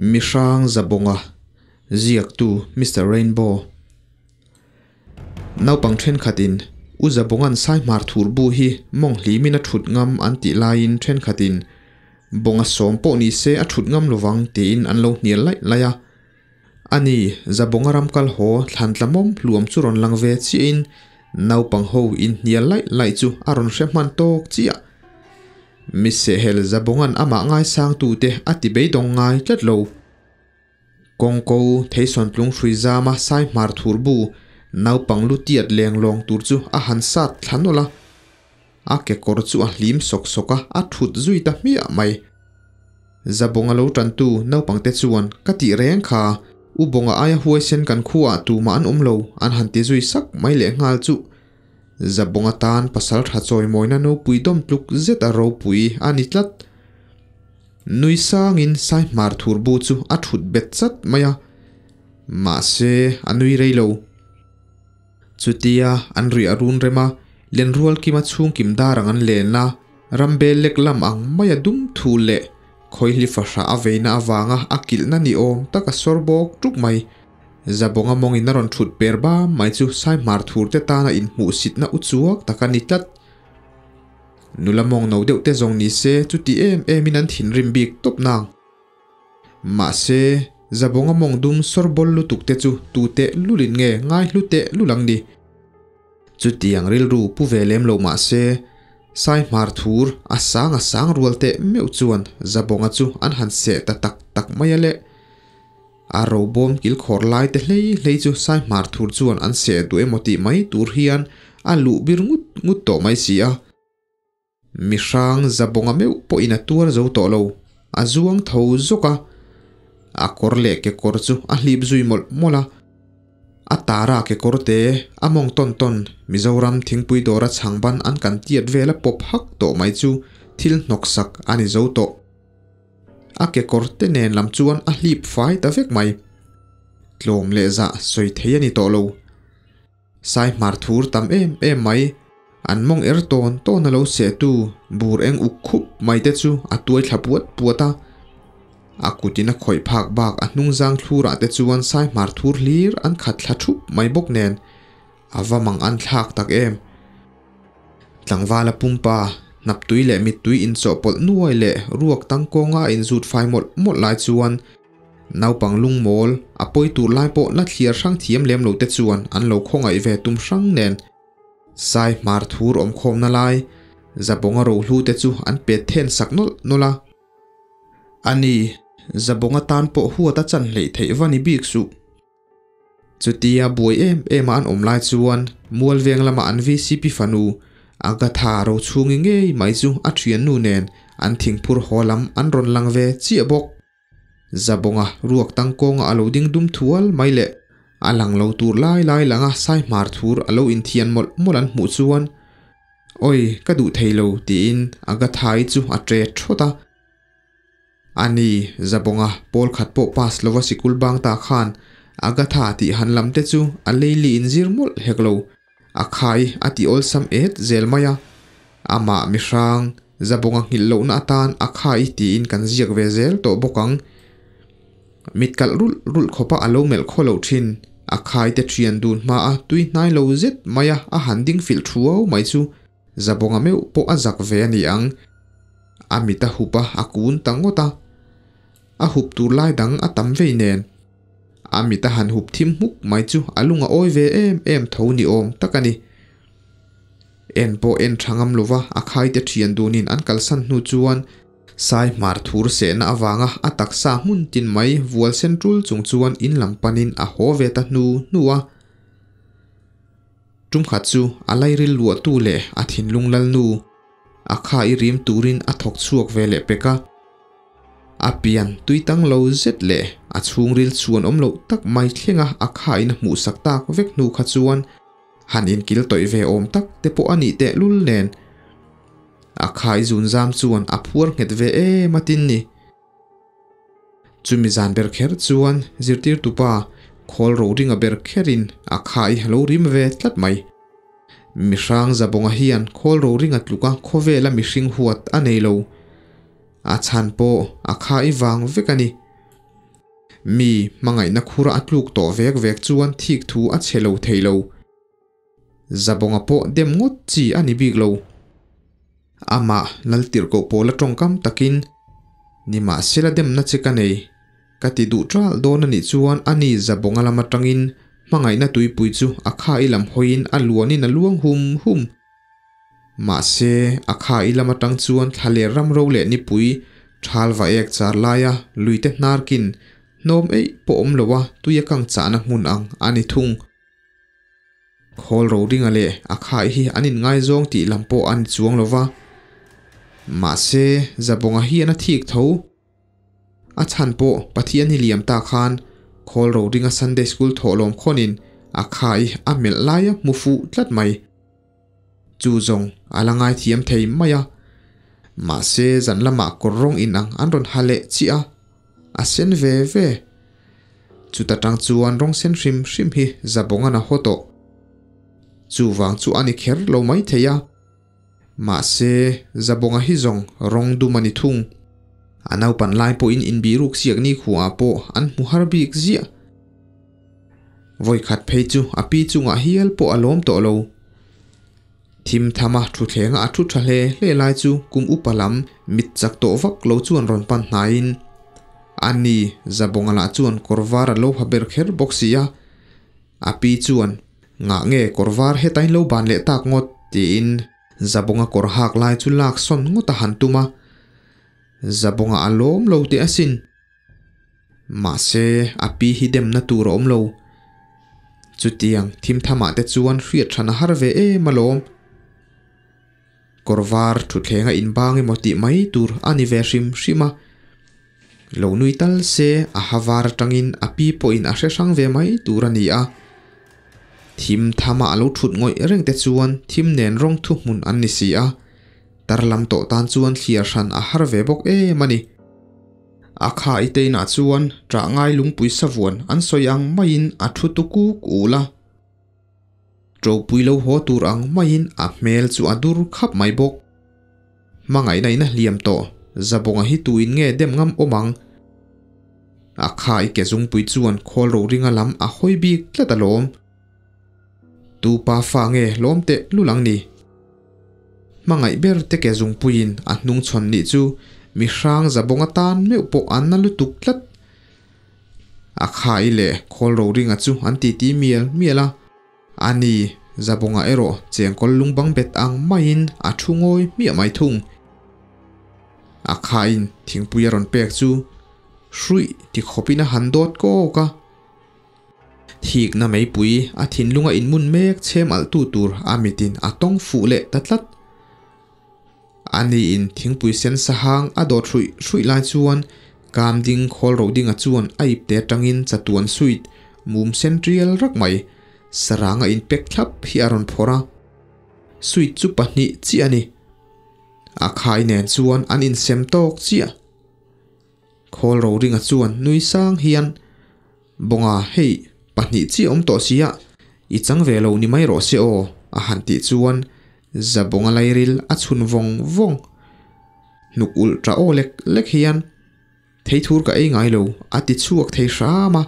Mihrang Zabawnga, ziaktu Mister Rainbow. Naupang thenkhatin U Zabawnga'n Saihmar thur bu hi mawng hlimin a thut ngam an tih laiin thenkhatin Bawnga sawm pawh ni se a thut ngam lovang tiin an lo hnial laih laih a. Ani, Zabawnga ram kal haw thlan tlamawm hluam chu rawn lang ve chiahin naupang ho inhnial laih laih chu a rawn hre hman tawk chiah. Misehel Zabongan amah ngaisangtute a ti beidawng ngai tlat lo. Kawngko Theisawntlung hrui zama Saihmar thur bu naupang lu tiat leng lawng tur chu a han sat thla nawlh a. A kekawr chu a hlim sawk sawk a, a thut zui ta hmiah mai. Zabonga lo tantu naupangte chuan ka tih reng kha, U Bonga aia huaisen kan khuaah tumah an awm lo an han ti zui sak mai lehnghal chu. Zabawng atan pasal tha chawimawina nopui dawm tluk zet a ropui a ni tlat. Nui sangin Saihmar thur bu chu a thut bet chat mai a, mahse a nui rei lo. Chutia an riah run rem a, Lenrual kima chhungkim dar ang an len a, rambel lek lam ang maia dum thu leh khawihli fahrah a veina avanga a kilhna ni awm tak a sawr bawk tuk mai. Zabawnga mawngin a rawn thut per bam mai chu Saihmar thur te tana inhmuhsitna u chuak tak a ni tlat. Nula mawng no deuh te zawng ni se chuti em emin an thinrim bik tawp nang. Mahse, Zabawnga mawng dum sawr bawl lutuk te chu tu teh lulin nge ngai hlu teh lul ang ni. Chutiang rilru pu ve lem lo mah se, Saihmar thur a sang a sang rual teh meuh chuan Zabawnga chu an han seh ta tak tak mai a le. A robawm kilkhawr lai te hlei hlei chu Saihmar thur chuan an seh duh emaw tih mai tur hian a luh bir ngut ngut tawh mai si a. Mihrang Zabawnga meuh pawhin a tuar zo tawh lo, a zuang tho zawk a. A kawr leh kekawr chu a hlip zui mawlh mawlh a. A tara kekawr te a mawng tawn tawn Mizoram thingpui dawra chhangban an kan tiat vel a pawp hak tawh mai chu thil hnawksak a ni zo tawh. A kekawr te nen lam chuan a hlip fai ta vek mai. Tlawm leh zah sawi thei a ni tawh lo. Saihmar thur tam em em mai, an mawng er tawn tawn a lo sehtu bur eng uk khup mai te chu a tuai thla puat puat a. A kutin a khawih phak bak a hnung zang thlurah te chuan saihmar thur hlir an khat thla thup mai bawk nen a va mang an thlak tak em. Tlangvala pumpa, hnaptui leh mittui inchawhpawlh nuai leh ruak tangkawnga a inzut fai mawlh mawlh lai chuan naupang lungmawl a pawi tur lai pawh la thliar hrang thiam lem lo te chuan an lo khawngaih ve tum hrang nen Sai hmar thur awmkhawmna lai Zabawnga rohlu te chu an pet then sak nawlh nawlh a. Ani, Zabawnga tan pawh huat a chan hleih theih va ni bik suh. Chutia buai em em a an awm lai chuan Mualveng lama an vcp fanu Agatha Rochhungi ngei mai chu a thiannu nen an thingphur haw lam an rawn lang ve chiah bawk. Zabawnga ruak tangkawnga a lo ding dum thual mai leh a lang lo tur lai lai langa Saihmar thur a lo inthian mawlh mawlh an hmuh chuan Awi ka duh thei lo tiin Agatha-i chu a ṭe thawt a. A ni, Zabawnga, pawl khat pawh pass lova sikul bang ta khan Agatha tih han lam te chu a leili in zir mawlh hek lo. A khai a ti awlsam et zel mai a. Amah mihrang, Zabawnga nghilh lohna atan a khai tiin kan ziak ve zel tawh bawk ang. Mit kalh rulh rulh khawpa a lo melh khaw loh thin. A khai te thian dun hmaa tui hnai lo zet maia a han ding filh thuau mai chu Zabawnga meuh pawh a zak ve a ni ang. A mit a hup a, a kun ta ngawt a. A hup tur lai dang a tam vei nen. A mit a han hup thim hmuk mai chu a lung a awi ve em em tho ni awm tak a ni. En pawh en tha ngam lova a khaite thian dunin an kalsan hnu chuan Sai hmar thur sehna avanga a taksa hmun tin mai vual sen tul chung chuan in lam panin a haw ve ta hnu hnu a. Tumkhat chu a lairil luahtu leh a thinlung lalnu a kha i rim turin a thawk chhuak ve leh pek a. A pian tui tang lo zet leh a chhungril chhuan awm loh tak mai thlenga a kha in a hmuhsak tak vek hnu kha chuan han inkil tawih ve awm tak te pawh a nih teh lul nen a kha i zun zam chuan a phuar nghet ve em a tin ni. Chumi zan ber kher chuan zirtirtupa khawl ro ringa ber kherin a khai a lo rim ve tlat mai. Mihrang Zabawnga hian khawl ro ringa tluka khawvela mihring huat a nei lo. A chhan pawh a khai vang vek a ni. Mi hmangaihna khura a tluk tawh vek vek chuan thik thu a chhe lo thei lo. Zabawnga pawh dem ngawt chi a ni bik lo. Amah Laltirhkoh pawla tawngkam takin, Nimahsela demna che ka nei, ka ti duh ṭal dawn a nih chuan ani Zabawnga lam aṭangin hmangaihna tuipui chu a kha i lam hawiin a luanin a luang hum hum. Mahse, a kha i lam aṭang chuan thlaler ram ro leh nipui ṭhal va ek char laia luite hnarkin hnawm eih pawh awm loa tui a kang chahna hmun ang a ni thung. Khawl Roringa leh a khai hi an inngaizawng tih lam pawh a ni chuang lo va. Mahse, Zabawnga hian a thik tho. A chhan pawh Pathian hi liam ta khan Khawl Roringa Sunday School thawhlawm khawnin a khai a melh laia hmu fuh tlat mai. Chu zawng a la ngaithiam thei mai a. Mahse, zan lamah kawr rawng inang an rawn ha leh chiah a, a sen ve ve. Chuta tang chuan rawng sen hrim hrim hi Zabawnga'n a haw tawh. Chuvang chu a ni kher lo mai thei a. Mahse, Zabawnga hi zawng rawng dum a ni thung. A naupan lai pawhin inbiruk siak ni khuaah pawh an hmu har bik ziah. Vawikhat phei chu a pi chungah hial pawh a lawm tawh lo. Thim thama thuthlenga a thu tha hle hle lai chu kum upa lam mit chak tawh vak lo chuan rawn pan hnaiin a ni Zabawnga lah chuan kawr var a lo ha ber kher bawk si a. A pi chuan, Ngah nge kawr var hetain lo ban leh tak ngawt? tiin Zabawnga kawr hak lai chu lak sawn ngawt a han tum a. Zabawnga a lawm lo teh asin. Mahse, a pi hi demna tur a awm lo. Chutiang thim thamah te chuan hriat than a har ve em alawm. Kawr var thutthleng a inbang emaw tih mai tur a ni ve hrim hrim a. Lo nui tal se a ha var atangin a pi pawhin a hre hrang ve mai tur a ni a. Thim thama a lo thut ngawih reng te chuan thim nen rawng thuhmun an ni si a. Tar lam tawh tan chuan thliar hran a har ve bawk em a ni. A kha i teinah chuan ṭah ngai lungpui savuan an sawi ang maiin a ṭhu tu kuk ul a. Ṭopui lo haw tur ang maiin a hmel chu a dur khap mai bawk. Hmangaihna in a hliam tawh, Zabawnga hi tuin nge dem ngam awm ang? A kha i ke zungpui chuan khawl roringa lam a hawi bik tlat alawm. Tu pa fa nge lawm teh lul ang ni? Hmangaih ber te ke zungpuiin a hnung chhawn nih chu mi hrang zabawng atan meuh pawh an na lutuk tlat. A khai leh khawl roringa chu an titi mial mial a, a ni zabawnga erawh chengkawl lungbang bet ang maiin a thu ngawi hmiah mai thung. A khaiin thingpui a rawn pek chu hruih ti khawpin a han dawt kawk a. Thikna meipui a thinlunga inmun mek chhem alh tu tur a mitin a tawng fuh leh ta tlat. Ani in thingpui sen sahang a dawt hruih hruih lai chuan kam ding khawl ro dinga chuan a ipte atangin chatuan suit mum sen tial rak mai saranga in pack thlap hi a rawn phawrh a. Suit chu pahnih chiah a ni. A khai nen chuan an insem tawk chiah. Khawl Roringa chuan nui sang hian, Bawnga, hei, pahnih chiah awm tawh sia, i chang ve lo ni mai rawh se aw, a han tih chuan Zabawnga lairil a chhun vawng vawng. Hnuk ulh ta aw lek lek hian, Theithur ka ei ngai lo, a ti chhuak thei hram a.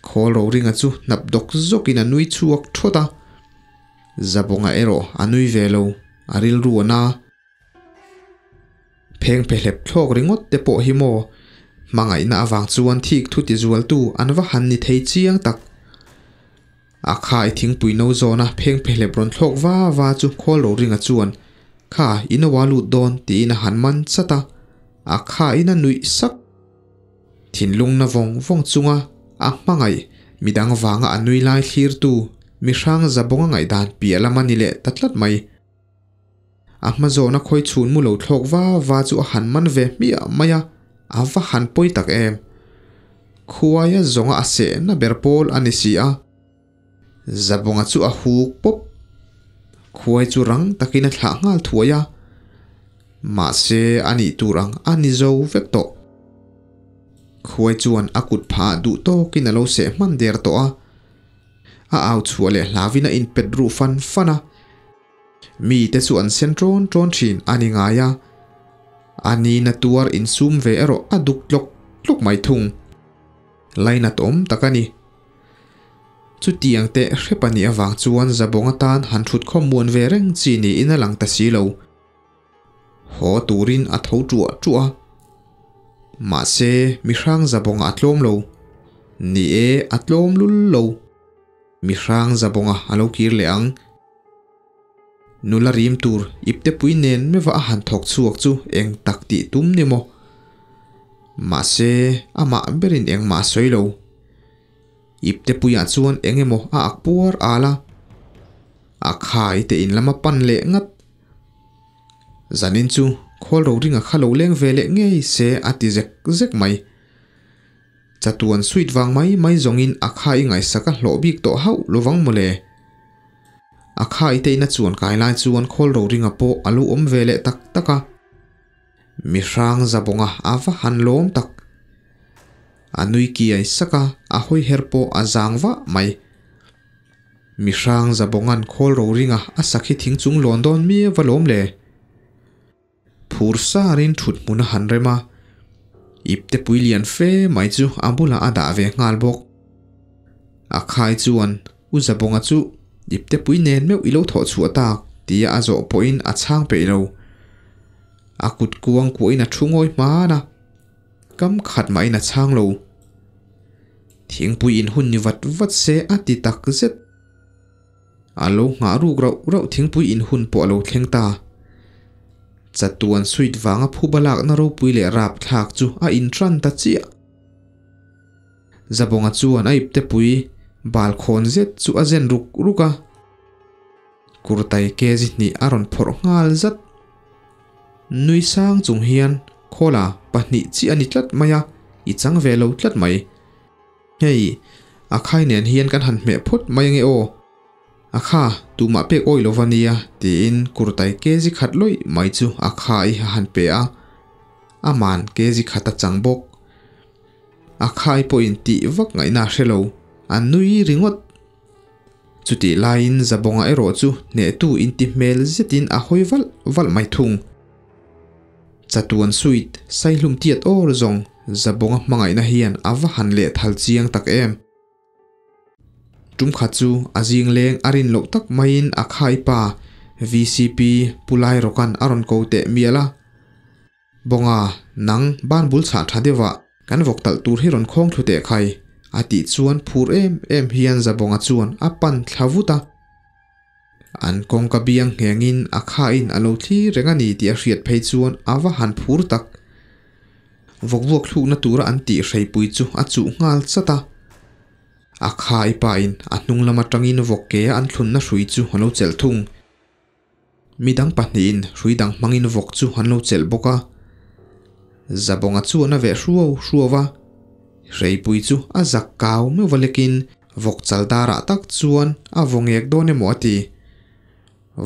Khawl Roringa chu hnap dawk zawkin a nui chhuak thawt a. Zabawnga erawh a nui ve lo, a rilru a na. Pheng phehlep thlawk ringawt te pawh hi maw? Hmangaihna avang chuan thik thu ti zualtu an va han ni thei chiang tak. A khai thingpui no zawna pheng phehlep rawn thlawk va va chu khawl ro ringa chuan kha in a lut dawn tiin a han man chat a, a khaiin a nuih sak. Thinlung na vawng vawng chunga a hmangaih midang vanga a nui lai thlirtu mihrang zabawnga ngaihdan piah lam a ni leh ta tlat mai. A hma zawhna khawi chhun mu lo thlawk va va chu a han man ve hmiah mai a, a va han pawi tak em. Khuaia zawnga a sehna ber pawl a ni si a. Zabawnga chu a huk pawp. Khuai chu rang takin a thlah nghal thuai a. Mahse a nih tur ang a ni zo vek tawh. Khuai chuan a kut phah duh tawkin a lo seh hman der tawh a. A au chhuah leh hlauin a inpet ruh fan fan a. Mite chu an sen ṭawn ṭawn ṭhin a ni ngai a, a nina tuar insum ve erawh a duk tlawk tlawk mai thung. Lainat awm tak a ni. Chutiang teh hrep a nih avang chuan Zabawng atan han thut khawm muan ve reng chi niin a lang ta si lo. Haw turin a tho ṭuah ṭuah a. Mahse, mihrang Zabawngah a tlawm lo. Ni e, a tlawm lul lo. Mihrang Zabawnga a lo kir leh ang. Nula rim tur iptepui nen meuha a han thawk chhuak chu eng tak tih tum ni maw? Mahse, amah berin engmah a sawi lo. Iptepuiah chuan eng emaw a ak puar al a, a khai te in lama pan leh ngat. Zanin chu khawl ro ringa kha lo leng ve leh ngei se a ti zek zek mai. Chatuan suit vang mai mai zawngin a khai ngaihsak a hlawh bik tawh hauh lovang mawle. A khai te ina chuan kai lai chuan khawl ro ringa pawh a lo awm ve leh tak tak a. Mihrang Zabawnga a va han lawm tak. A nui kiai sak a, a hawi her pawh a zang vah mai. Mihrang Zabawnga'n khawl ro ringa a sakhi thing chung lawn dawn mi va lawm le. Phur sarin thut hmun a han rem a, ipte pui lian fe mai chu a bulah a dah ve nghal bawk. A khai chuan U Zabawnga chu ipte pui nen meuh i lo thawh chhuah tak tia a zawh pawhin a chhang peih lo. A kut kuang kuahin a thu ngawi hman a, kam khat mahin a chhang lo. Thingpui in hun ni vat vat se a ti tak zet. A lo nghah ruk rauh rauh thingpui in hun pawh a lo thleng ta. Chatuan suit vanga phuba lakna ropui leh rap thlak chu a intran ta chiah. Zabawnga chuan a iptepui bal khawn zet chu a zen ruk ruk a. Kurtai kg hnih a rawn phawrh nghal zat. Nui sang chung hian Khawla pahnih chi a ni tlat mai a, i chang ve lo tlat mai. Hei, a khai nen hian kan han hmeh phawt mai ange aw. A kha, tumah pek awih lo va nia, tiin kurtai kg khat lawih mai chu a khai a han pe a. Aman kg khat a chang bawk. A khai pawhin tih vak ngaihna a hre lo, a nui ringawt. Chutih laiin Zabawnga erawh chu hnehtu inti hmel zetin a hawi valh valh mai thung. Chatuan suit saihlum tiat awr zawng Zabawnga hmangaihna hian a va han leh thal chiang tak em. Tum khat chu a zing leng a rin loh tak maiin a khaipa vcp Pu Lairawka'n a rawn ko teh mial a. Bawnga, nang ban bul chhah tha deuhah kan vawk talh tur hi rawn khawng thlu teh khai, a tih chuan phur em em hian Zabawnga chuan a pan thla vut a. An kawngka biang nghengin a khain a lo thli reng a ni tih a hriat phei chuan a va han phur tak. Vawk vuak thlukna tura an tih hreipui chu a chuh nghal chat a. A khai pain a hnung lam atangin vawk ke a an thlunna hrui chu a lo chelh thung. Midang pahnihin hrui dang hmangin vawk chu an lo chelh bawk a. Zabawnga chuan a veh hruau hruau a, hreipui chu a zak kau meuh va lekin vawk chal darah tak chuan a vaw ngek dawn emaw a ti.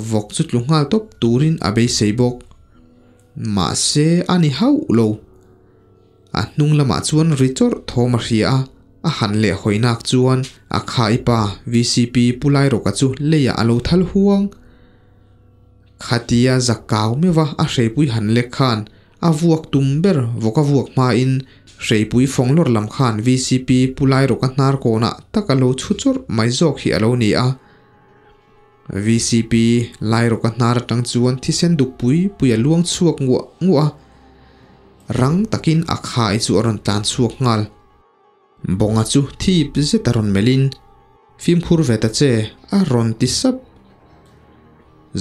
Vawk chu tlu nghal tawp turin a beisei bawk. Mahse a ni hauh lo. A hnung lamah chuan ri chawrh thawm a hria a, a han leh hawinak chuan a khaipa vcp Pu Lairawka chu leiah a lo thal huang. Khatia zakau meuha a hreipui han lek khan a vuak tum ber vawk a vuak hmain hreipui fawng lawr lam khan vcp Pu Lairawka hnar kawnah tak a lo chhu chawrh mai zawk hi a lo ni a. Vcp Lairawka hnar atang chuan thisen duk pui pui a luang chhuak nguah nguah a. Rang takin a khai chu a rawn tlan chhuak nghal. Bawnga chu thip zet a rawn melhin, Fimkhur ve ta che, a rawn ti sap.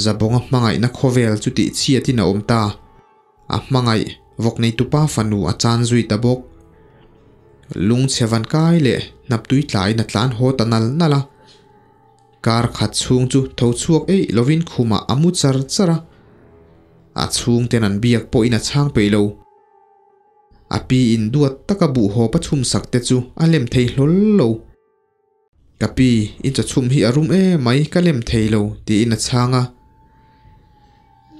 Zabawnga hmangaihna khawvel chu tih chhiatin a awm ta. A hmangaih vawk neitupa fanu a chan zui ta bawk. Lungchhe van kai leh hnaptui tlaiin a tlan haw ta nal nal a. Kar khat chhung chu tho chhuak eih lovin khumah a mu char char a, a chhungten an biak pawhin a chhang peih lo. A pi in duat taka buh hawp a chhum sak te chu a lem thei hlawl lo. Ka pi, i chaw chhum hi a rum emai ka lem thei lo tiin a chhang a.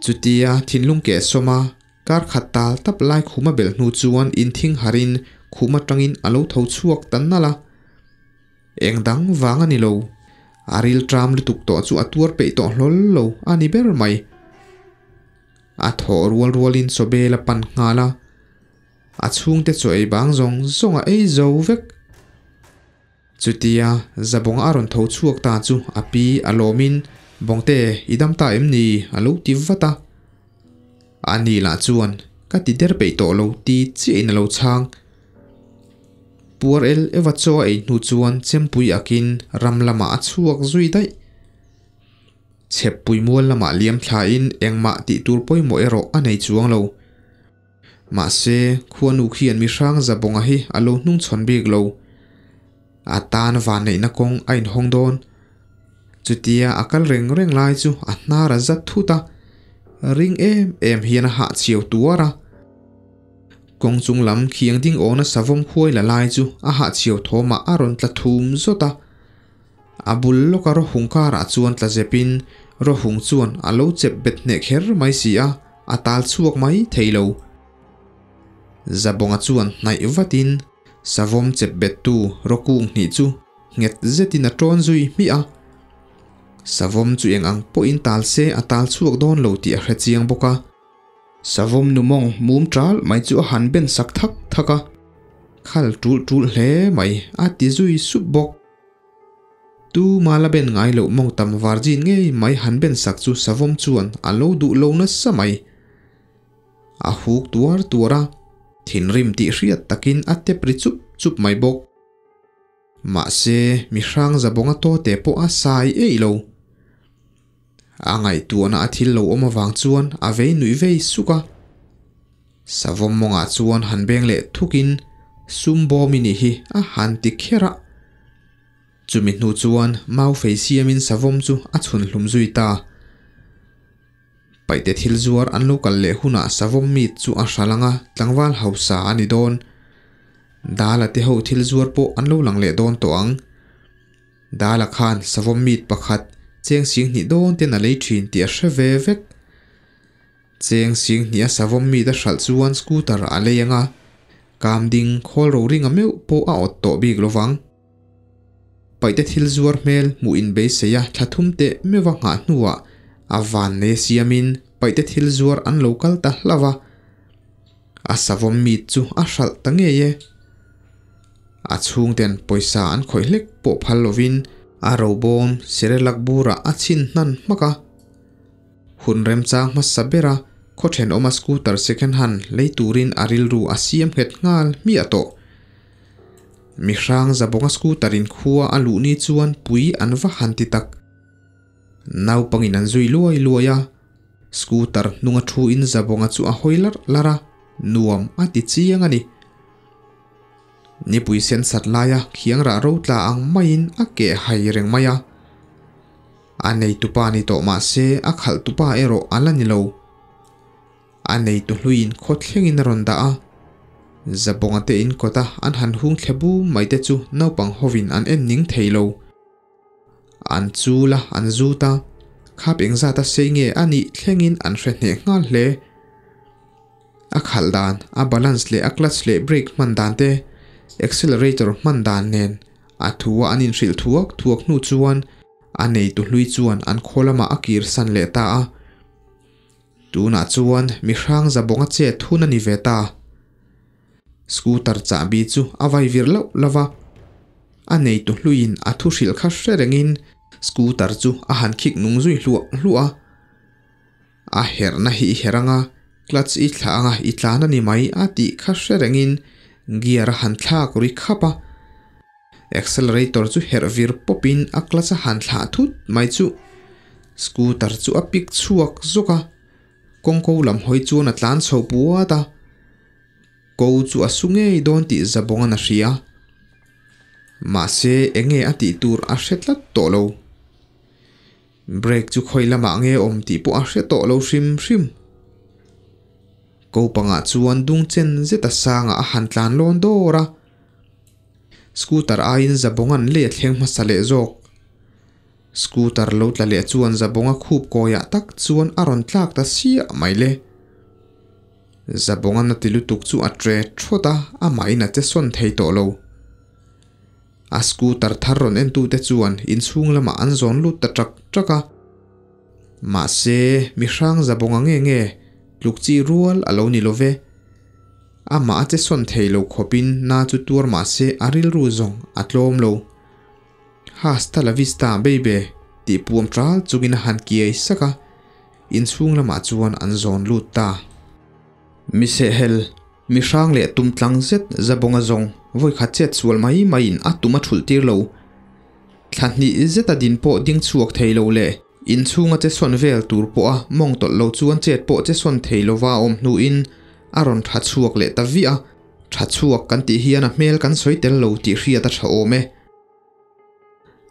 Chutia thinlung keh sawm a, kar khat tal tap lai khum a belh hnu chuan inthing harin khum atangin a lo tho chhuak ta nalh a. Eng dang vang a ni lo. A ril tram lutuk tawh chu a tuar peih tawh hlawl lo a ni ber mai. A thawh rual rualin chawbel a pan nghal a. A chhungte chaw ei bang zawng zawng a ei zo vek. Chutia Zabawnga a rawn tho chhuak ta chu a pi a lawmin, Bawngte, i dam ta em ni? a lo ti vat a. A ni lah chuan, Ka ti der peih tawh lo ti chiahin a lo chhang. Puar el eva chaw a ei hnu chuan chempui akin ram lamah a chhuak zui daih. Chheppui mual lamah liam thlain engmah tih tur pawimawh erawh a nei chuang lo. Mahse, khuanu khian mihrang Zabawnga hi a lo hnungchhawn bik lo. A tan vanneihna kawng a inhawng dawn. Chutia a kal reng reng lai chu a hnar a zat thut a, ring em em hian a hahchhiau tuar a. Kawng chung lam khiang ding awna savawm khuai la lai chu a hahchhiau thawmah a rawn tla thum zawt a. A bul lawka rawhung karah chuan tla zepin rawhung chuan a lo chep bet hneh kher mai si a, a tal chhuak mai thei lo. Zabawnga chuan hnaih vatin savawm chep bettu rawkung hnih chu nghet zetin a tawn zui hmiah a. Savawm chu eng ang pawhin tal se a tal chhuak dawn lo tih a hre chiang bawk a. Savawm nu mawng mum ṭal mai chu a han ben sak thak thak a, khal ṭulh ṭulh hle mai a ti zui sup bawk. Tu mala ben ngai loh mawng tam varjin ngei mai han ben sak chu savawm chuan a lo duh lo nasa mai. A huk tuar tuar a, thinrim tih hriat takin a tep ri chup chup mai bawk. Mahse, mihrang zabawnga tawte pawh a sai eih lo. A ngaihtuahna a thil lo awm avang chuan a vei nuih vei suk a. Savawm mawngah chuan han beng leh thukin sum bawm i nih hi a han ti kher a. Chumi hnu chuan mau fei siamin savawm chu a chhun hlum zui ta. Paihte thil zuar an lo kal leh hunah savawm meat chu a hral anga tlangval hausa a ni dawn. Dala te ho thil zuar pawh an lo lang leh dawn tawh ang. Dala khan savawm meat pakhat cheng sing hnih dawn ten a lei thin tih a hre ve vek. Cheng sing hnih a savawm meat a hralh chuan scooter a lei anga kam ding khawl ro ringa meuh pawh a awt tawh bik lovang. Paihte thil zuar hmel hmuh in beisei a thla thum teh meuh a nghah hnuah a van nei siamin paihte thil zuar an lo kal ta hlauh a. A savawm meat chu a hralh ta ngei e. A chhungten pawisa an khawih hlek pawh phal lovin a robawm Serelak burah a chhin hnan hmak a. Hun remchang hmasa bera khaw thenawma scooter second hand lei turin a rilru a siam nghet nghal hmiah tawh. Mihrang Zabawnga scooter in khua a luh ni chuan pui an va han ti tak. Naupangin an zui luai luai a, scooter hnunga thu in Zabawnga chu a hawi larh larh a, nuam a ti chiang a ni. Nipui sen sat laia khiang rah ro tla ang maiin a keh hai reng mai a. A neitupa ni tawh mah se a khalhtupa erawh a la ni lo. A neitu hluiin khaw thlengin a rawn dah a, Zabawnga te in kawta an han hung thle bum mai te chu naupang hovin an en ning thei lo. An chul a, an zut a, khap engzata sei nge a nih thlengin an hre hneh nghal hle. A khalh dan, a balance leh a clutch leh brake hman dan te, accelerator hman dan nen a thu a an inhrilh thuak thuak hnu chuan a neitu hlui chuan an khaw lamah a kir san leh ta a. Tunah chuan mihrang Zabawnga chet hun a ni ve ta. Scooter chahbi chu a vai vir loh lo va, a neitu hluiin a thu hrilh kha hre rengin scooter chu a han khik nung zui hluah hluah a. A herhna hi i herh anga, clutch i thlah anga i tlan a ni mai a tih kha hre rengin gear a han thlak ri khap a. Accelerator chu herh vir pawpin a clutch a han thlah thut mai chu scooter chu a pik chhuak zawk a, kawngko lam hawi chuan a tlan chho puat a, ko chu a su ngei dawn tih Zabawnga'n a hria. Mahse enge a tih tur a hre tlat tawh lo. Brake chu khawi lamah nge awm tih pawh a hre tawh lo hrim hrim. Ko pangah chuan dung chen zeta sangah a han tlan lawn dawr a. Scooter aiin Zabawnga'n lei a thleng hmasa leh zawk. Scooter lo tla leh chuan Zabawnga khup kawiah tak chuan a rawn tlak ta siah mai le. Zabawnga na ti lutuk chu a tre thawt a, amahin a che sawn thei tawh lo. A scooter thar rawn entute chuan inchhung lamah an zawn lut ta ṭak ṭak a. Mahse, mihrang Zabawnga nge nge tluk chi rual a lo ni lo ve. Amah a che sawn thei lo khawpin na chu tuar mahse a rilru zawng a tlawm lo. Hasta la vista baby tih puam ṭal chungin a han kiai sak a, inchhung lamah chuan an zawn lut ta. Mi sehhel, mi hrang leh tum tlang zet Zabawnga zawng vawikhat chet sual mai maiin a tum a thulh tir lo. Thla hnih zeta din pawh ding chhuak thei lo leh inchhunga che sawn vel tur pawha mawng tawlh lo chuan chet pawh che sawn thei lova a awm hnuin a rawn tha chhuak leh ta viah a, tha chhuak kan tih hian a hmel kan sawi tel lo tih hriat a tha awm e.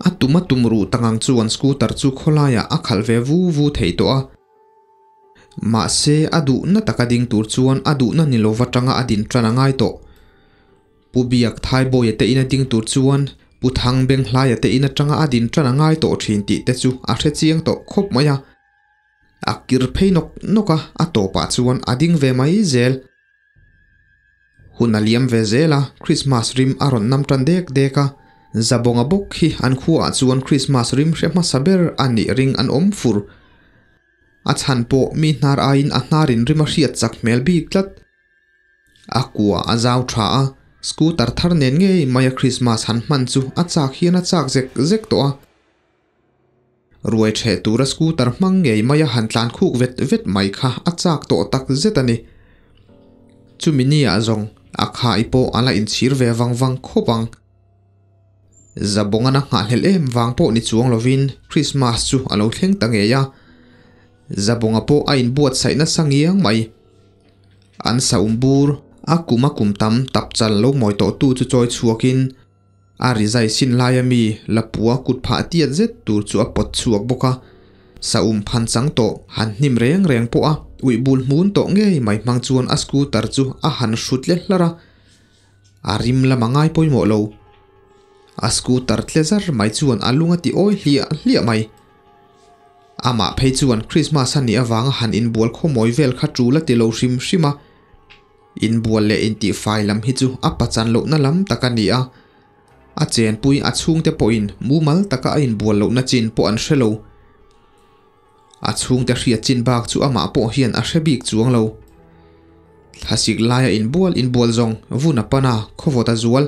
A tum a tum ruh tangang chuan scooter chu khawlaiah a khalh ve vu vu thei tawh a. Mahse a duhna taka ding tur chuan a duhna ni lova tanga a din tan a ngai tawh. Pu Biak Thaibawia te ina ding tur chuan Pu Thang Benghlaia te in atanga a din tan a ngai tawh thin tih te chu a hre chiang tawh khawp mai a. A kir phei nawk nawk a, a tawpah chuan a ding ve mai zel. Hun a liam ve zel a, Krismas rim a rawn nam tan dek dek a. Zabawnga bawk hi an khuaah chuan Krismas rim hre hmasa ber a nih ring an awm fur. A chhan pawh mi hnar aiin a hnarin rim a hriat chak hmel bik tlat. A kua a zau tha a, scooter thar nen ngei mai a Krismas han hman chu a chak hian a chak zek zek tawh a. Ruai ṭheh tura scooter hmang ngei mai a han tlan khuk vet vet mai kha a chak tawh tak zet a ni. Chumi ni ah zawng a khai pawh a la inchhir ve vang vang khawp ang. Zabawngan a nghahhlelh em vang pawh ni chuang lovin Krismas chu a lo thleng ta ngei a. Zabawnga pawh a inbuatsaih nasa ngiang mai. An saum bur a kum a kum tam tap chal lo mawi tawhtu chu chawi chhuakin a rizai sin laia mi Lapua kut phah tiat zet tur chu a pawt chhuak bawk a. Saum phan chang tawh han hnim reng reng pawh a uih bul hmun tawh ngei mai hmang chuan a scooter chu a han hrut le hlar a. A rim lam a ngai pawimawh lo. A scooter tle zar mai chuan a lung a ti awi hliah hliah mai. Amah phei chuan Christmas a nih avanga han inbual khawmawi vel kha tul a ti lo hrim hrim a. Inbual leh intihfai lam hi chu a pachan lohna lam tak a ni a. A chenpui a chhungte pawhin mumal taka a inbual lohna chin pawh an hre lo. A chhungte hriat chin bak chu amah pawh hian a hre bik chuang lo. Thlasik laia inbual inbual zawng vun a pan a, khawvawt a zual,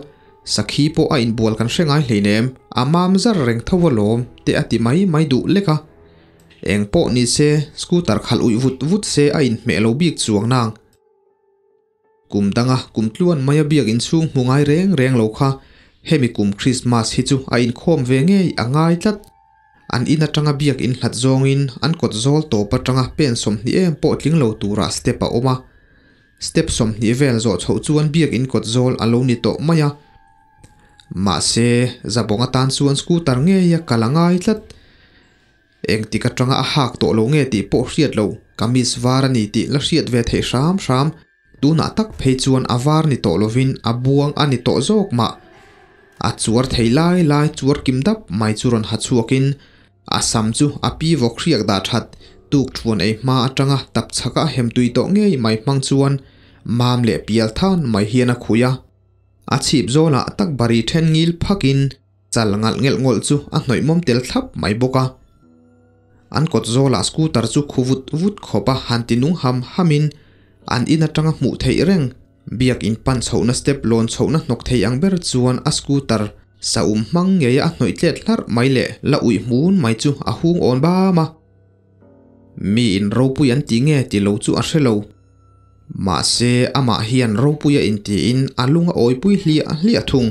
sakhi pawh a inbual kan hre ngai hleinem, a mam zar reng tho alawm te a ti mai mai duh lek a. Eng pawh ni se, scooter khalh uih vut vut se a inhmeh lo bik chuang nang. Kum danga kum tluan maia biak inchhung hmu ngai reng reng lo kha hemi kum Krismas hi chu a inkhawm ve ngei a ngai tlat. An in atanga biak inhlat zawngin an kawt zawl tawp atanga pen 20 em pawh tling lo turah step a awm a. Step 20 vel zawh chhoh chuan biak in kawt zawl a lo ni tawh mai a. Mahse, Zabawng atan chuan scooter ngei a kal a ngai tlat. Engtik atanga a hak tawh lo nge tih pawh hriat lo, kamis var a ni tih la hriat ve theih hram hram. Tunah tak phei chuan a var ni tawh lovin a buang a ni tawh zawk mah. A chuar thei lai lai chuar kim dap mai chu rawn ha chhuakin a sam chu a pi vawk hriak dah that tuk thuan ei hma atanga tap chhaka a hem tui tawh ngei mai hmang chuan mam leh pial than mai hian a khuih a. A chhip zawlah tak bari then ngil phakin Chal ngalh ngelh ngawlh chu a hnawih mawm tel thlap mai bawk a. An kawt zawlah scooter chu khu vut vut khawp a han ti nung ham hamin an in atanga hmuh theih reng. Biak in pan chhohna step lawn chhohna hnawk thei ang ber chuan a scooter sa um hmang ngei a hnawih tlet hlarh mai leh la uih hmun mai chu a hung awn bam a. Mi in ropui an ti nge ti lo chu a hre lo. Mahse amah hian ropui a intiin a lung a awipui hliah hliah thung.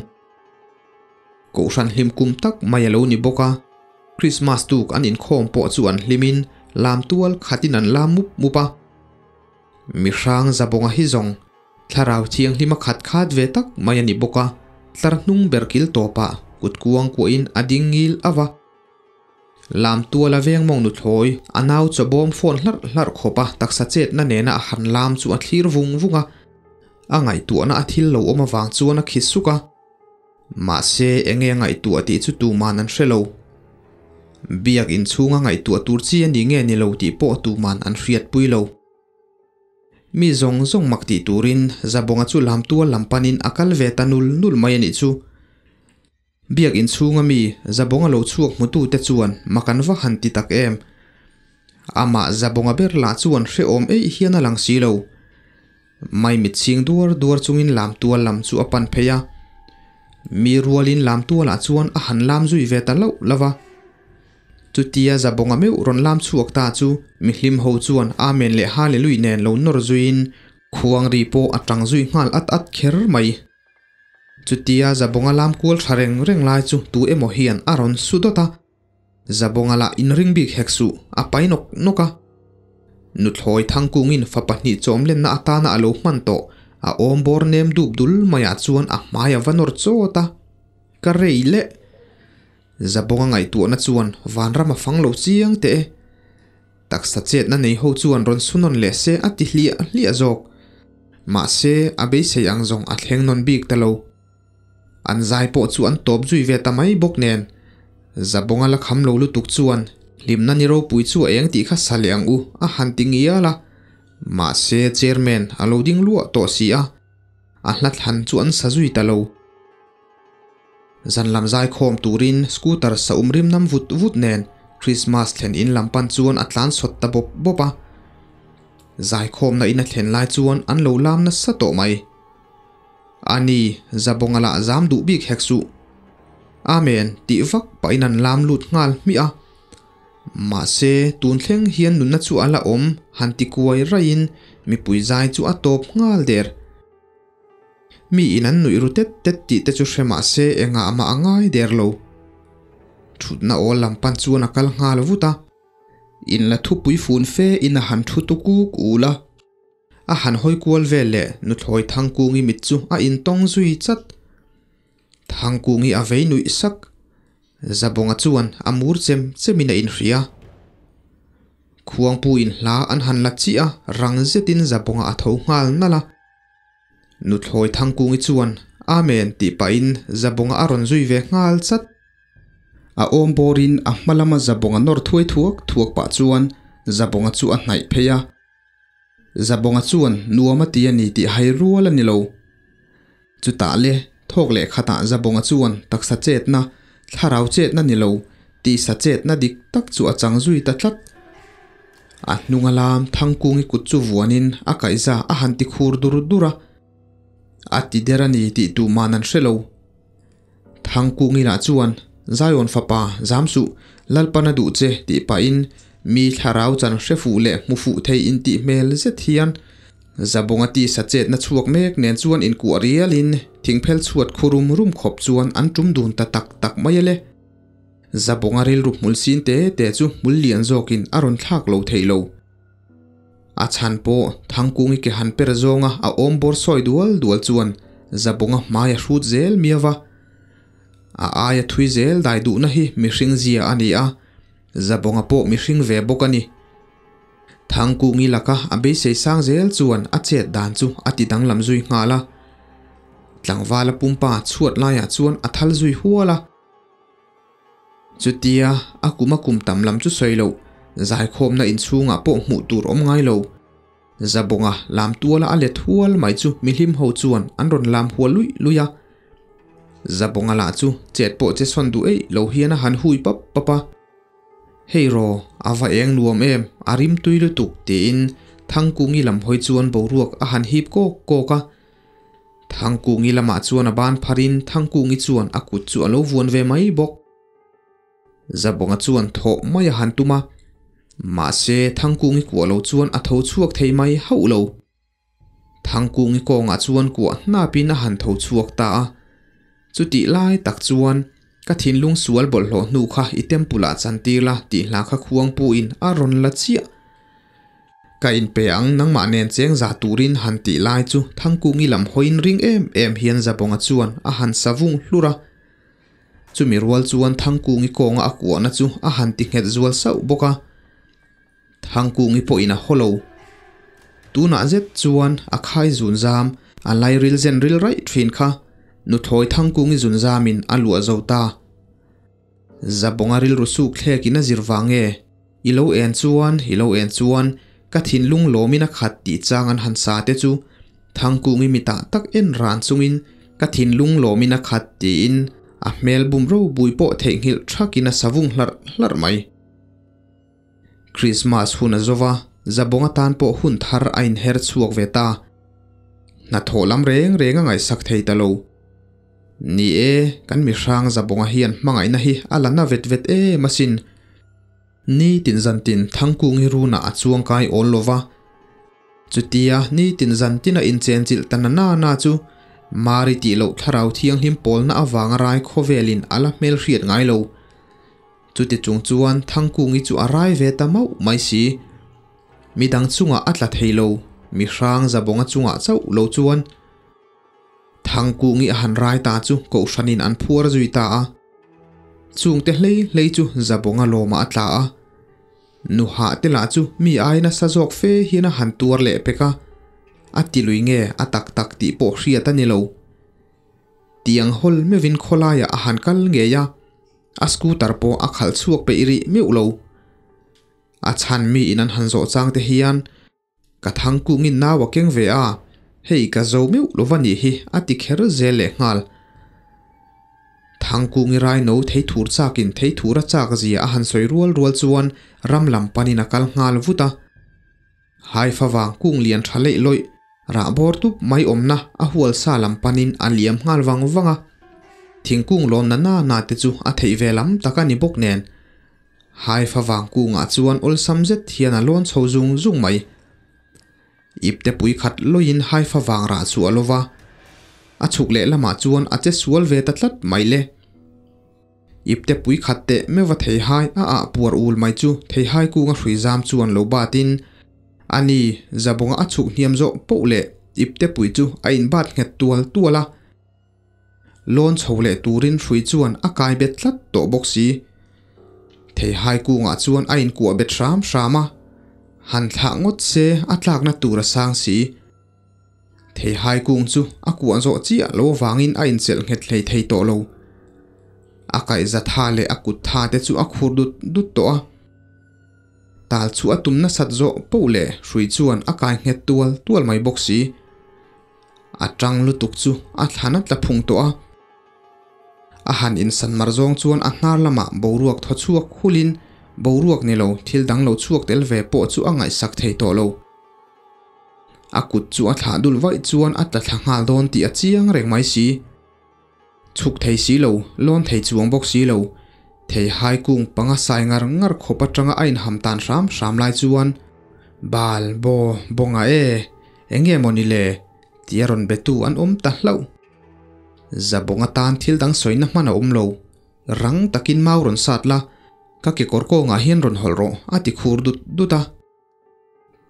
Kohhran hlim kum tak mai a lo ni bawk a, Krismas tuk an inkhawm pawh chu an hlimin lam tual khatin an lam mup mup a. Mihrang Zabawnga hi zawng thlarau thianghlim a khat khat ve tak mai a ni bawk a, tlar hnung ber kil tawpah kut kuang kuahin a ding ngil ava. Lam tuala veng mawng nuthlawi a nau chawbawm phone hlarh hlarh khawp a taksa chetna nena a han lam chu a thlir vung vung a, a ngaihtuahna a thil lo awm avang chuan a khi suk a. Mahse, enge a ngaihtuah tih chu tuman an hre lo. Biak inchhunga ngaihtuah tur chi a ni nge ni lo tih pawh tuman an hriatpui lo. Mi zawng zawng mak tih turin Zabawnga chu lam tual lam panin a kal ve ta nul nul mai a nih chu. Biak inchhunga mi Zabawnga lo chhuak hmutute chuan mak an va han ti tak em. Amah Zabawnga ber lah chuan hrehawm eih hian a lang si lo. Maimit chhing duar duar chungin lam tual lam chu a pan phei a. Mi rualin lam tualah chuan a han lam zui ve ta loh lo va. Chutia Zabawnga meuh rawn lam chhuak ta chu mihlim ho chuan Amen leh Hallelui nen lo nawr zuiin khuang ri pawh a tang zui nghal at at kher mai. Chutia Zabawnga lam kual tha reng reng lai chu tu emaw hian a rawn su dawt a. Zabawnga lah inring bik hek suh, a pai nawk nawk a. Nuthlawi Thangkungin fa pahnih chawmlenna atana a lo hman tawh, a awm bawr nem dup dul maiah chuan a hmai a va nawr chawt a. Ka rei leh. Zabawnga ngaihtuahna chuan vanram a fang lo chiang teh e. Taksa chetna nei ho chuan rawn su nawn leh se a ti hliah hliah zawk. Mahse, a beisei ang zawng a thleng nawn bik ta lo. An zai pawh chu an tawp zui ve ta mai bawk nen, Zabawnga la kham lo lutuk chuan hlimna ni ropui chu a eng tih kha sa leh ang u a han ti ngial a. Mahse, Chairman a lo ding luah tawh si a, a hla thlan chu an sa zui ta lo. Zan lam zaikhawm turin scooter sa um rim nam vut vut nen Christmas thlen in lam pan chuan a tlan sawt ta bawp bawp a. Zaikhawmna in a thlen lai chuan an lo lam nasa tawh mai. Ani, Zabawnga lah zam duh bik hek suh. Amen, tih vak pahin an lam lut nghal hmiah a. Mahse, tun thleng hian nunna chu a la awm, han ti kuai raihin mipui zai chu a tawp nghal der. Mi in an nuih ru tet tet tih te chu hre mahse engah mah a ngai der lo. Thutna awl lam pan chuan a kal nghal vut a. In la thupui fun fe in a han thu tu kuk ul a. A han hawi kual vel leh nuthlawi Thangkungi mit chu a intawng zui chat. Thangkungi a vei nuih sak. Zabawnga chuan a mur chem chemin a inhria. Khuangpu in hla an han la chiah a, rang zetin Zabawnga a tho nghal nalh a. Nuthlawi Thangkungi chuan Amen tih pahin Zabawnga a rawn zui ve nghal chat. A awm bawrin a hma lama Zabawnga nawr thuai thuak thuak pah chuan Zabawnga chu a hnaih phei a. Zabawnga chuan nuam a ti a ni tih hai rual a ni lo. Chutah le, thawk leh khatah Zabawnga chuan taksa chetna, thlarau chetna ni lo, tisa chetna dik tak chu a chang zui ta tlat. A hnunga lam Thangkungi kut chu vuanin a kaihza a han ti khur dur dur a. A ti der a ni tih tuhman an hre lo. Thangkungi lah chuan, Zion fapa, zam suh, Lalpan a duh che, tih pahin mi thlarau chan hre fuh leh hmu fuh thei intih hmel zet hian Zabawnga tisa chetna chhuak mek nen chuan inkuah rialin thingphel chhuat khu rum rum khawp chuan an tum dun ta tak tak mai a le. Zabawnga rilru hmul sin te te chu hmul lian zawkin a rawn thlak lo thei lo. A chhan pawh Thangkungi ke han per zawnga a awm bawr sawi dual dual chuan Zabawnga hmai a hrut zel miau va. A aia thui zel dai duhna hi mihring zia a ni a, Zabawnga pawh mihring ve bawk a ni. Thangkungi laka a beisei sang zel chuan a chet dan chu a ti danglam zui nghal a. Tlangvala pumpa chhuat laiah chuan a thal zui hual a. Chutia a kum a kum tam lam chu sawi loh, zaikhawmna inchhungah pawh hmuh tur awm ngai lo. Zabawnga lam tuala a let hual mai chu mihlim ho chuan an rawn lam hual luih luih a. Zabawnga lah chu chet pawh che sawn duh eih lo hian a han hui pap pap a. Hei raw, a va eng nuam em, a rim tui lutuk tiin Thangkungi lam hawi chuan boruak a han hip kawk kawk a. Thangkungi lamah chuan a ban pharin Thangkungi chuan a kut chu a lo vuan ve mai bawk. Zabawnga chuan thawh mai a han tum a, mahse Thangkungi kuah lo chuan a tho chhuak thei mai hauh lo. Thangkungi kawngah chuan kuah hnapin a han tho chhuak ta a. Chutih lai tak chuan ka thinlung sual bawlhhlawh hnu kha i temple ah chantir la tih hla kha khuangpuin a rawn la chiah. Ka inpe ang nangmah nen cheng za turin han tih lai chu Thangkungi lam hawiin ring em em hian Zabawnga chuan a han sa vung hlur a. Chumi rual chuan Thangkungi kawnga a kuahna chu a han ti nghet zual sauh bawk a. Thangkungi pawhin a haw lo. Tunah zet chuan a khai zun zam a lairil zen ril raih thin kha Nuthlawi Thangkungi zun zamin a luah zo ta. Zabawnga rilru suk thlekin a zir vang nge? I lo en chuan, i lo en chuan, ka thinlung lawmin a khat tih chang an han sa te chu Thangkungi mitah tak en ran chungin ka thinlung lawmin a khat tiin a hmel bum ropui pawh theihnghilh thakin a savung hlarh hlarh mai. Krismas hun a zova, Zabawng atan pawh hun thar a inher chhuak ve ta. Hnathawh lam reng reng a ngaihsak thei ta lo. Ni e, kan mihrang Zabawnga hian hmangaihna hi a la na vet vet em asin. Nitin zantin Thangkungi runah a chuang kai awl lo va. Chutia nitin zantin a inchenchilh ta na na na chu Mari tih loh thlarau thianghlim pawlna avanga rai khawvelin a la hmelhriat ngai lo. Chuti chung chuan Thangkungi chu a rai ve ta mauh mai si. Midang chungah a tla thei lo, mihrang Zabawnga chungah chauh lo chuan. Thangkungi a han rai ta chu Kohhranin an phuar zui ta a. Chungte hlei hlei chu Zabawnga lawmah a tla a. Nuhah te lah chu mi ai nasa zawk fe hian a han tuar leh pek a, a ti lui nge a tak tak tih pawh hriat a ni lo. Tiang hawl meuhin khawlaiah a han kal ngei a, a scooter pawh a khalh chhuak peih rih meuh lo. A chhan mi in an han zawh chang te hian Ka thangkungin nau a keng ve a, hei ka zo meuh lo va nih hi a ti kher zel leh nghal. Thangkungi raino thei thur chakin thei thur a chak zia a han sawi rual rual chuan ram lam panin a kal nghal vut a. Haifa vang kung lian tha leih lawih rah bawr tup mai awmna a hual sa lam panin a liam nghal vang vang a. Thingkung lawn na na na te chu a theih ve lam tak a ni bawk nen. Haifa vang kungah chuan awlsam zet hian a lawn chho zung zung mai. Ipte pui khat lawiin Haifa vang rah chu a lova, a chhuk leh lamah chuan a che sual ve ta tlat mai le. Ipte pui khat teh meuha theihai a ah puar ul mai chu theihai kunga hrui zam chuan lo batin a ni Zabawnga a chhuk hniam zawh poh leh ipte pui chu a inbat nghet tual tual a. Lawn chho leh turin hrui chuan a kai bet tlat tawh bawk si. Theihai kungah chuan a inkuah bet hram hram a, han thlah ngawt se a tlakna tur a sang si. Theihai kung chu a kuah zawh chiah lo avangin a inchelh nghet hlei thei tawh lo. A kaihza tha leh a kut tha te chu a khur dut dut tawh a. Tal chu a tum nasat zawh poh leh hrui chuan a kai nghet tual tual mai bawk si. A tang lutuk chu a thlan a tla phung tawh a. A han insan mar zawng chuan a hnar lamah boruak thaw chhuak hulin boruak ni lo thil dang lo chhuak tel ve pawh chu a ngaihsak thei tawh lo. A kut chu a thlah dul vaih chuan a tla thla nghal dawn tih a chiang reng mai si. Chhuk thei si lo, lawn thei chuang bawk si lo, thei hai kung panga sai ngar ngar khawp atanga a inham tan hram hram lai chuan, Bal, baw, bawnga e, eng nge maw ni le? tia rawn betu an awm ta hlauh. Zabawnga tan thil dang sawina hman a awm lo, rang takin mau rawn sat la, ka kekawr kawngah hian rawn hawlh rawh a ti khur dut dut a.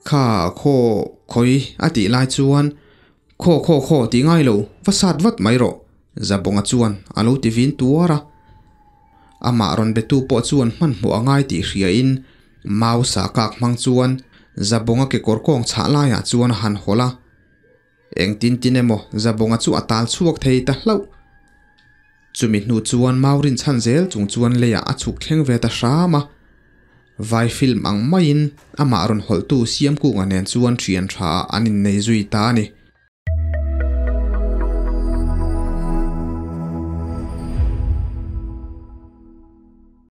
Kha khaw khawi a tih lai chuan Khaw khaw khaw tih ngai lo, va sat vat mai rawh, Zabawnga chuan a lo ti vin tuar a. Amah rawn betu pawh chuan hmanhmawh a ngai tih hriain mau sa kak hmang chuan Zabawnga kekawr kawng chhah laiah chuan a han hawlh a. Engtin tin emaw Zabawnga chu a tal chhuak thei ta hlauh. Chumi hnu chuan mau rinchhan zel chung chuan leiah a chhuk thleng ve ta hram a. Vai film ang maiin amah rawn hawlhtu Siamkunga nen chuan thian tha ah an innei zui ta a ni.